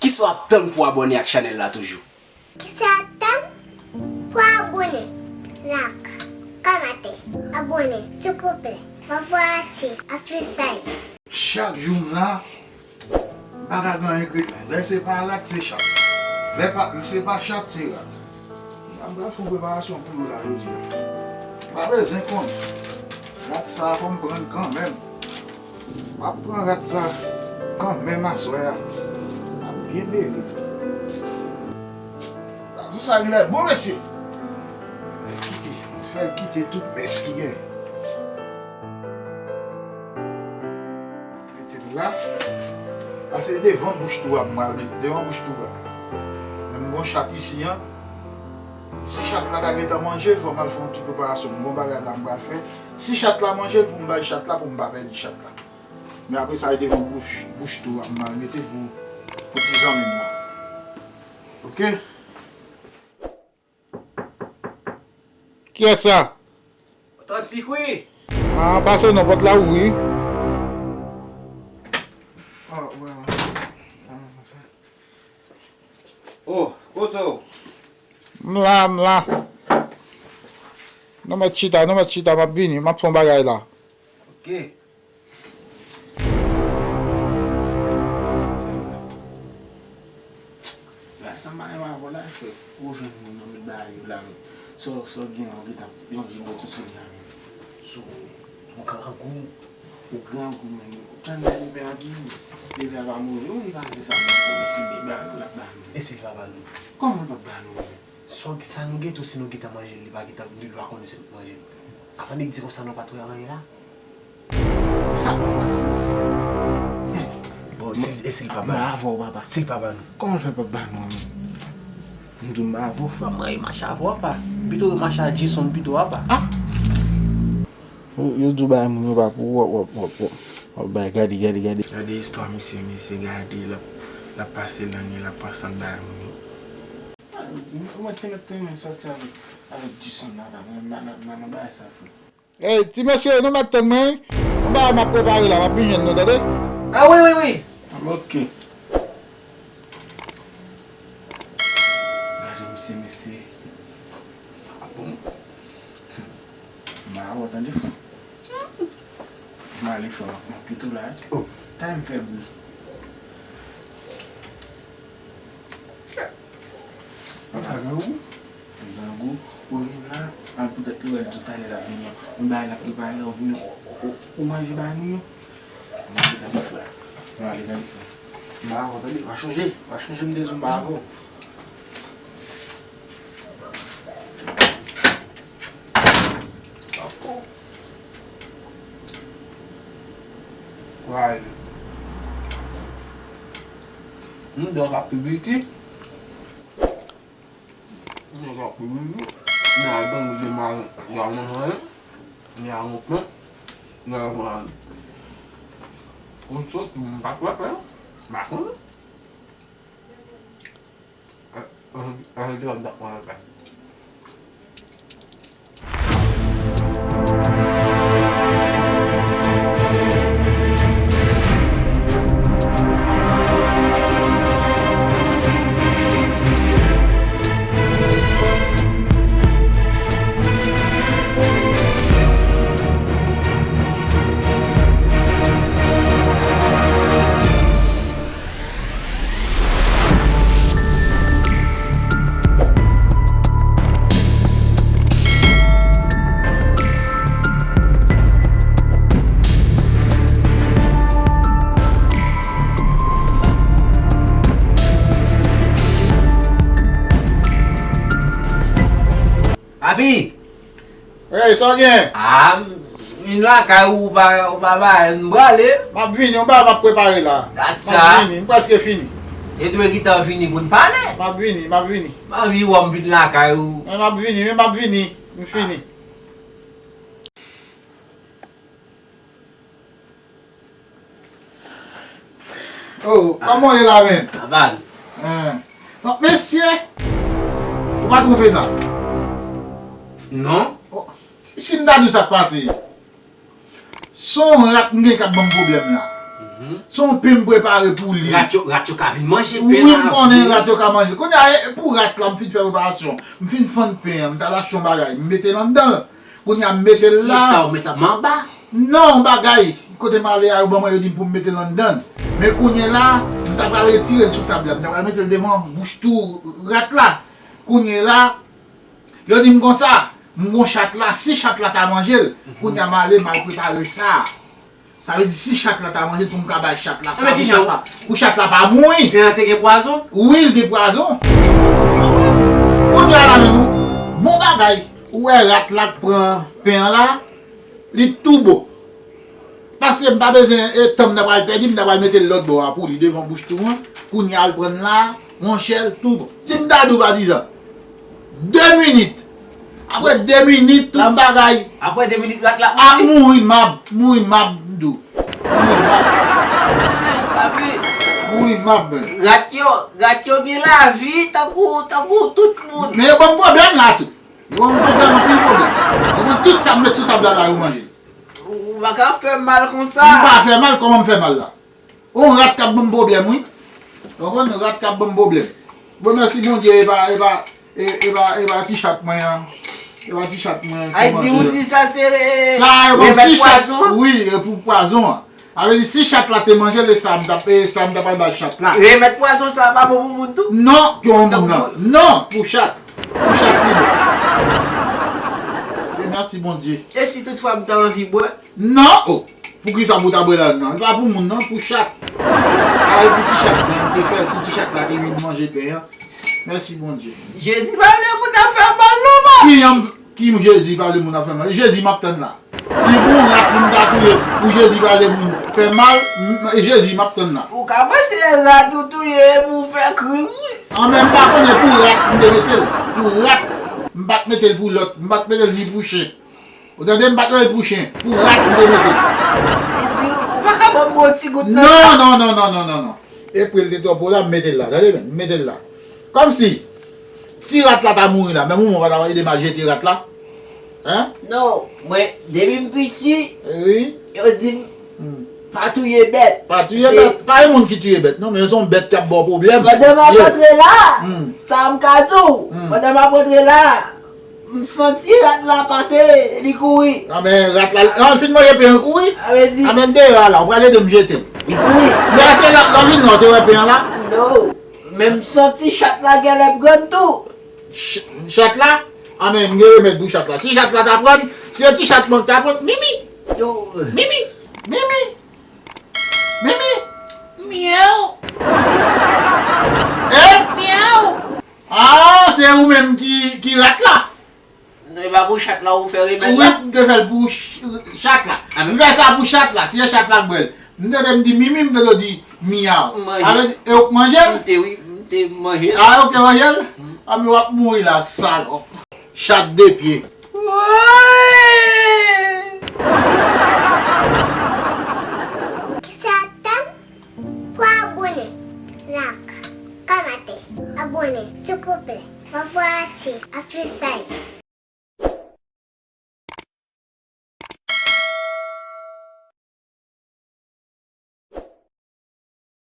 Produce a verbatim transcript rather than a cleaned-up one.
Kisa w ap tann pou abòne ak chanèl la toujou? Kisa w ap tann pou abòne? Like, kòmante, abòne, silvouplè. Mwen vwayaje, a fizay. Chak jou m la, m pa ka gen anyen k ret la. Lè se pa rat, se chat. Lè pa, se pa chat, se rat. M pral fè yon preparasyon pou yo la jodi a. M pa bezwen konn. Rat sa a fò m pran l kanmenm. M ap pran rat sa kanmenm aswè a. M ap byen bere l. Gazou sa genlè bon, mesye. Fè l kite, fè l kite tout mès ki gen. Mete l la. Pase devan bouch tou a, m pral mete devan bouch tou a. Men m gon chat isi an. Si chat la ta gentan manje l, fò m al fè yon ti preparasyon. M gon bagay la m pral fè. Si chat la manje l, pou m bay chat la, pou m pa pèdi chat la. Men apre sa, e devan bouch, bouch tou a, m pral mete l pou, pou ti zanmi m nan. Oke? Kiyès sa? Otantik, wi. Ah, pase non, pòt la ouvri. Oh, wè, wè. Oh, kote w? M la, m la. Nou mèt chita, nou mèt chita, m ap vini, m ap fè yon bagay la. Oke. La, sa m pa renmen avè w la, frè. Ou jwenn moun nan met bagay yo la, men. Sa w, sa w gen an, ou gentan lonje do tou sou li a, men. Sou, yon grangou, ou grangou, men. Ou tann lè leve a di, leve a pa move, ou li pase sa, men, pou si l bay nou, l ap ba nou. E si l pa ba nou? Kòman l p ap ba nou, men? Sa w, sa nou gen tou, si nou gentan manje l, li pa gentan, li pa konnen si nou manje l. Apa nèg di konsa nou pa twè anyen la? Bon, si, e si l pa ba nou? Mwen avè w, papa. Si l pa ba nou? Kòman l fè p ap ba nou an menm? M di w m avè w, frè. Mwen mache avè w, apa. Pito yo mache a Jason pito, apa. Ah! Yo, yo di w bay moun yo, papa, w ap, w ap, w ap, w ap, w ap bay, gade, gade, gade. Gade istwa misye, misye, gade, l ap, l ap pase lannwit, l ap pase bay moun yo. Ah, mwen te mèt renmen sòti avèk, avèk Jason la, papa. Mwen, mwen, mwen, mwen, bagay sa, frè. Ey, ti mesye, nou mèt tann mwen, wi. Yon bagay m ap prepare la, m ap vin jwenn nou, tande? Ah, wi, wi, wi. Ok. Gade misye, mesye. Ah, bon. M pa wè, tande, frè. M ale, frè, m ap kite w la, wi. Oh. Talè m fè bri. Mwen pa grangou. Mwen grangou. Ou vin la, an poutèt li wè l di w talè l ap vini an. Yon bagay l ap prepare, ou vini, ou, ou, ou manje bagay moun yo. Mwen ale tande frè. Mwen ale tande frè. Mwen pa wè w tande, w a chonje, w a chonje m te di w m pa avè w. Why? Nou dwe ka piblike. Nou dwe ka piblike. Nou al ban nou demare, nou al nan manje, nou al nan plen, nou al pran. Ou sòti, m pa kwè, frè. M pa konnen. Papi! Hey, sa w gen? Ah, m vin lakay ou, ou pa, ou pa bay, m prale. M ap vini, yon bagay m ap prepare la. Dat sa. M ap vini, m prèske fini. E dwe gentan vini pou n pale. M ap vini, m ap vini. M anvi wè w, m vin lakay ou. Men m ap vini, men m ap vini, m fini. Oh, kòman w ye la, menm? Avan. Hein. Non, mesye, ou pa twonpe nan. Non. Oh, si m ta di w sa k pase. Se yon rat m gen k ap ban m pwoblèm la. Mhm. Se yon pen m prepare pou li. Rat yo, rat yo ka vin manje pen. Wi, m konnen rat yo ka manje. Kounye a, e, pou rat la, m fin fè preparasyon. M fin fann pen an, m t al achte yon bagay, m mete l anndan l. Kounye a, m mete l la. Kisa w met la? Manba? Non, yon bagay. Kote m ale a, yo ban mwen, yo di m pou m mete l anndan l. Men kounye a la, m ta pral retire l sou tab la. M ta pral mete l devan bouch twou rat la. Kounye a la, yo di m konsa, m gon chat la, si chat la ta manje l, kounye a m ale, m al prepare sa. Sa vle di, si chat la ta manje l, pou m ka bay chat la sa, pou chat la, pou chat la pa mouri. Pen an te gen pwazon? Wi, l gen pwazon. Kounye a la menm, bon bagay. Ou wè rat la k pran pen an la, li tou bon. Paske m pa bezwen, e, tan m ta pral pèdi, m ta pral mete l lòt bò a pou li devan bouch twou an. Kounye a l pran la, monchè, l tou bon. Si m ta di w patizan, de minit. Apre de minit, tout bagay. Apre de minit, rat la ap mouri. Mouri mab, mouri mab, m di w. Mouri mab. Papi. Mouri mab, men. Rat yo, rat yo gen lavi, tankou, tankou tout moun. Men yo ban m pwoblèm la tou. Yo ban m pwoblèm, anpil pwoblèm. Yo pran tout sa m met sou tab la, la, yo manje. Ou pa ka fè mal konsa. M pa fè mal, kòman m fè mal la? On rat k ap ban m pwoblèm, wi. Ou konprann? Rat k ap ban m pwoblèm. Bon, mèsi Bondye, e pa, e pa, e, e pa, e pa ti chat mwen an. E pa ti chat mwen an ki manje. Ay, di ou di sa se, e, sa, e, bon, remèd si chat, pwazon? Wi, e pou pwazon an. Sa vle di, si chat la te manje l, e sa m t ap, e sa m t ap al bay chat la. Remèd pwazon sa pa bon pou moun tou? Non, pou moun nan. Non, pou chat. Pou chat li bon. Se mèsi Bondye. E si toutfwa m ta anvi bwè? Non, o. Poukisa pou ta bwè la, non? Li pa pou moun, non, pou chat. A, e pou ti chat, men, m te fè, si ti chat la te vin manje pen an. Mèsi Bondye. Jezi pa vle moun nan fè mal, non, papi. Ki, ki Jezi pa vle moun nan fè mal? Jezi m ap tann la. Si pou yon rat pou m ta touye, pou Jezi pa vle moun fè mal, m, Jezi m ap tann la. Ou ka panse rat ou touye pou w fè krim, wi. An, men m pa konnen pou rat m te mete l. Pou rat, m pa t mete l pou lòt. M pa t mete l ni pou chen. Ou tande, m pa t mete l pou chen. Pou rat m te mete l. Li di, ou pa ka ban m yon ti gout nan. Non, non, non, non, non, non, non. Epi l te twò po la, m mete l la. Tande byen, m mete l la. Kòmsi, si rat la ta mouri la, menm ou pa ta ede m al jete rat la? Hein? Non, mwen, depi m piti, wi, yo di m, hmm, pa touye bèt. Pa touye bèt. Pa gen moun ki touye bèt, non, men se yon bèt k ap ba w pwoblèm. Pandan m ap antre la, hmm, sa m ka di w, hmm, pandan m ap antre la, m santi rat la pase, li kouri. A men rat la, an fin manje pen an, l kouri? A men deyò a la, ou pral ede m jete l. Li kouri. Men èske rat la vin la, ou te wè pen an la? Non. Men m santi chat la genlè ap grann tou. Ch-, chat la? A men m gen remèd pou chat la. Si chat la ta pran, si yon ti chat mank ta pran, mimi! Yo. Mimi! Mimi! Mimi! Myaw! Eh? Myaw! Ah, se ou menm ki, ki rat la? Non, e pa pou chat la ou fè remèd la? Wi, m te fè l pou ch-, chat la. Ah, men m fè sa pou chat la, si se chat la k bwè l. M tande m di mimi, m tande w di myaw. M manje. Avè di, e ou k manje l? M te, wi, m te manje l. Ah, e ou k te manje l? Mm. Ah, men w ap mouri la, salòp. Chat de pye. Woy! Kisa tann? Pou abòne, like, kòmante, abòne, silvouplè. Pafwa se afisay.